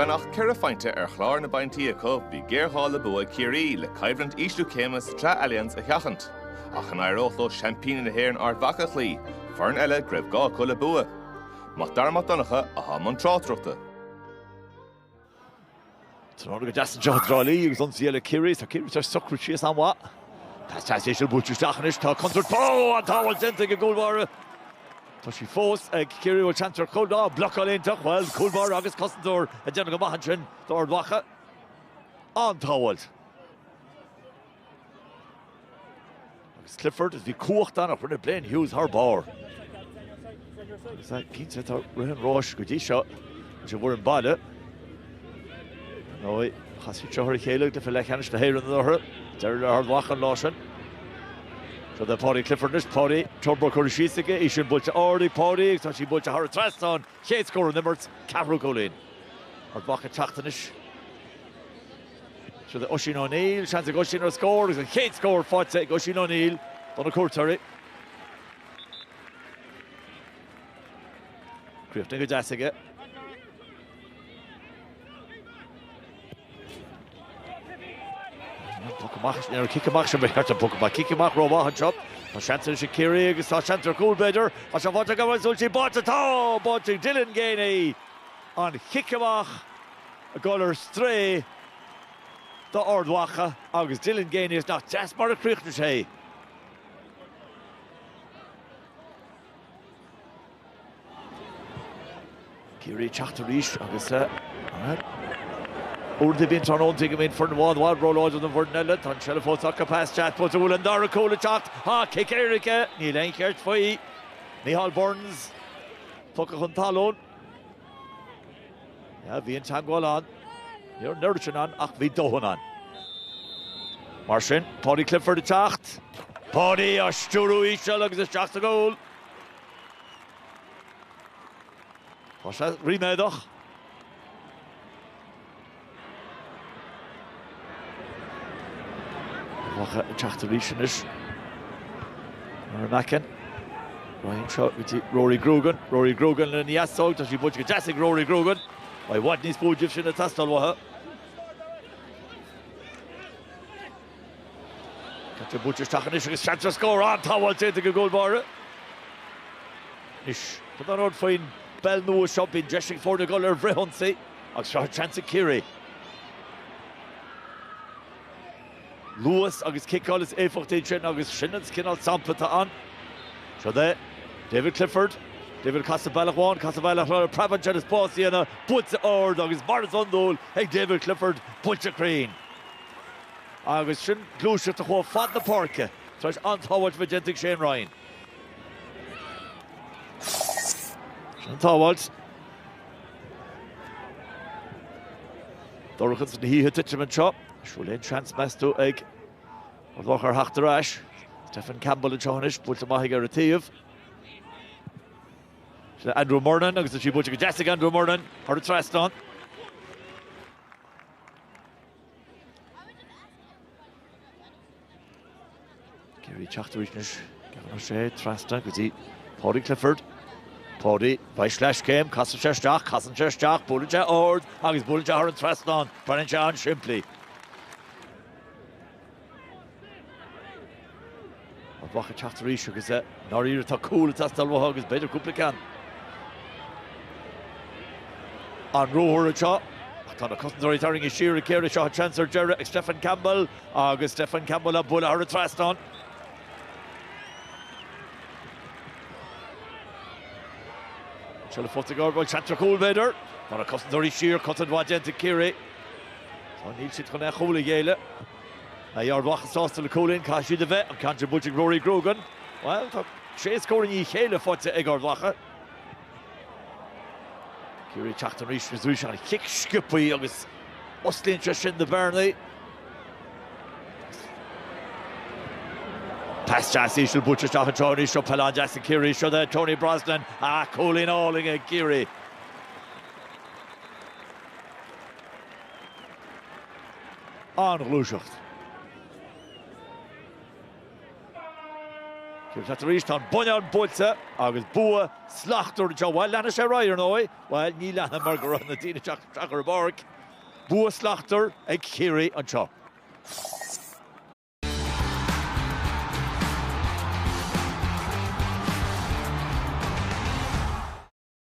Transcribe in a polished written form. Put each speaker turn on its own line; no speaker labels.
Gan ach 4 phointe ar chlár na bpointí acu, bhí géarghá le bua ag Ciarraí le coimhlint ísliú céime sa tsraith Allianz a sheachaint. Ach an éireodh leo seaimpíní na hÉireann Ard Mhacha a chloí, foireann eile go raibh gá acu le bua? Mac Dara Mac Donncha atá i mbun tráchtaireachta.
Tráthnóna go deas anseo i dTrá Lí agus ionsaí eile Ciarraí. Tá Ciarraí tar socrú síos an-mhaith. Pas deas íseal buailte isteach anois. Tá contúirt. Ó! An tsábháil déanta ag an gcúl báire. Tá sí fós ag Ciarraí. Bhfuil seans ar chúl? Á, blocáil iontach. Bhuel, cúl báire agus cosantóir ag déanamh go maith ansin d'Ard Mhacha. An tsábháil. Agus Clifford, bhí cumhacht ann ach rinne Blaine Hughes thar barr. Agus cinnte tá rith an ráis go dtí seo leis an bhfoireann baile. Ar ndóigh, chas siad seo ar a chéile i gcluiche leathcheannais na hÉireann anuraidh. Deireadh le Ard Mhacha an lá sin. Seo é Paudie Clifford anois. Paudie, Turbo curtha síos aige, í sin buailte ard ag Paudie agus tá sí buailte thar an trasnán. Chéad scór ón imirt, ceathrú cúilín. Ard Mhacha ag teacht anois. Seo é Oisín O'Neill, seans ag Oisín ar scór agus an chéad scór faighte ag Oisín O'Neill do na cuairteoirí. Críochnaithe go deas aige. Poc amach, ar cic amach sin ba cheart an poc amach. Cic amach rómhaith anseo. Tá seans anois ag Ciarraí agus tá seans ar chúl b'fhéidir. Tá sé faighte acu agus bhfuil sí báite? Tá! Báite ag Dylan Geaney. An chic amach. ag dul ar strae d'Ard Mhacha agus Dylan Geaney is nach deas mar a chríochnaigh sé. Ciarraí ag teacht arís agus uaireanta bíonn tráthnóntaí go mbíonn foireann i bhfad i bhfad róláidir don bhfoireann eile. Tá an tseilbh fós acu, pas deas buailte, bhfuil an dara cúl ag teacht? Tá, cic éirice, níl aon cheist faoi. Micheál Burns tugtha chun talún. Yeah, bhí an teagmháil ann. Ní raibh an oiread sin ann ach bhí dóthain ann. Mar sin, Paudie Clifford ag teacht. Paudie á stiúrú íseal agus isteach sa gcúl. Tá sé ríméadach. Mhacha ag teacht arís anois. Conor Mackin. Ryan seo go dtí Rory Grugan. Rory Grugan lena dheasóg. Tá sí buailte go deas ag Rory Grugan. I bhfad níos mó díobh sin ag teastáil uathu. Tá sé buailte isteach anois agus seans ar scór an-tsábháil déanta ag an gcúl báire. Anois, cad an rud faoin bpeil nua seo, bíonn deis ag foirne dul ar bhfrithionsaí agus seo an seans ag Ciarraí. Luas agus ciceáil is éifeachtaí ansin agus sin an cineál sampla atá ann. Seo é David Clifford. David casadh bealach amháin, casadh bealach eile, preab ansin is spás a dhéanamh, buailte ard agus mar is iondúil ag David Clifford, buailte cruinn. Agus sin gluaiseacht a chuaigh fad na páirce tar éis an-tsábháilt a bheith déanta ag Shane Ryan. Sin an tsábháilt. Dorchadas na hoíche ag titim anseo. Bhfuil aon seans, meas tú, ag Ard Mhacha ar theacht ar ais? Stephen Campbell anseo anois, buailte amach aige ar an taobh. Sin Andrew Murnin agus tá sí buailte go deas ag Andrew Murnin thar an trasnán. Ciarraí ag teacht arís anois. Gavin O'Shea trasna go dtí Paudie Clifford. Paudie, beidh sleaschéim, casann sé isteach, casann sé isteach, buaileann sé ard agus buaileann sé thar an trasnán. Breathnaíonn sé an-simplí. Ard Mhacha ag teacht arís agus i ndáiríre tá cúl ag teastáil uathu agus b'fhéidir cúpla ceann. An ruathar anseo ach tá na cosantóirí tarraingthe siar ag Ciarraí. Seo an seans ar deireadh ag Stephen Campbell agus Stephen Campbell á bualadh thar an trasnán. Seilbh fós ag Ard Bhuel seans ar chúl b'fhéidir. Tá na cosantóirí siar, cosaint mhaith déanta ag Ciarraí. Tá níl siad chun aon chúl a ghéilleadh. Beidh Ard Mhacha sásta le cúilín, caithfidh siad a bheith. An ceann sin buailte ag Rory Grugan. Bhuel, tá sé scór i ndiaidh a chéile faighte ag Ard Mhacha. Ciarraí ag teacht arís agus arís an chic sciobtha agus osclaíonn sé sin na bearnaí. Pas deas íseal buailte isteach anseo arís seo peil an-deas ag Ciarraí. Seo é Tony Brosnan. Ah, cúilín álainn ag Ciarraí. An-ghluaiseacht. Ciarraí ag teacht arís, tá an buinneán buailte agus bua slachtmhar anseo. Bhuel, leanfaidh sé ar aghaidh, ar ndóigh. Bhuel, ní leanfaidh mar go raibh na daoine ag teacht isteach ar an bpáirc. Bua slachtmhar ag Ciarraí anseo.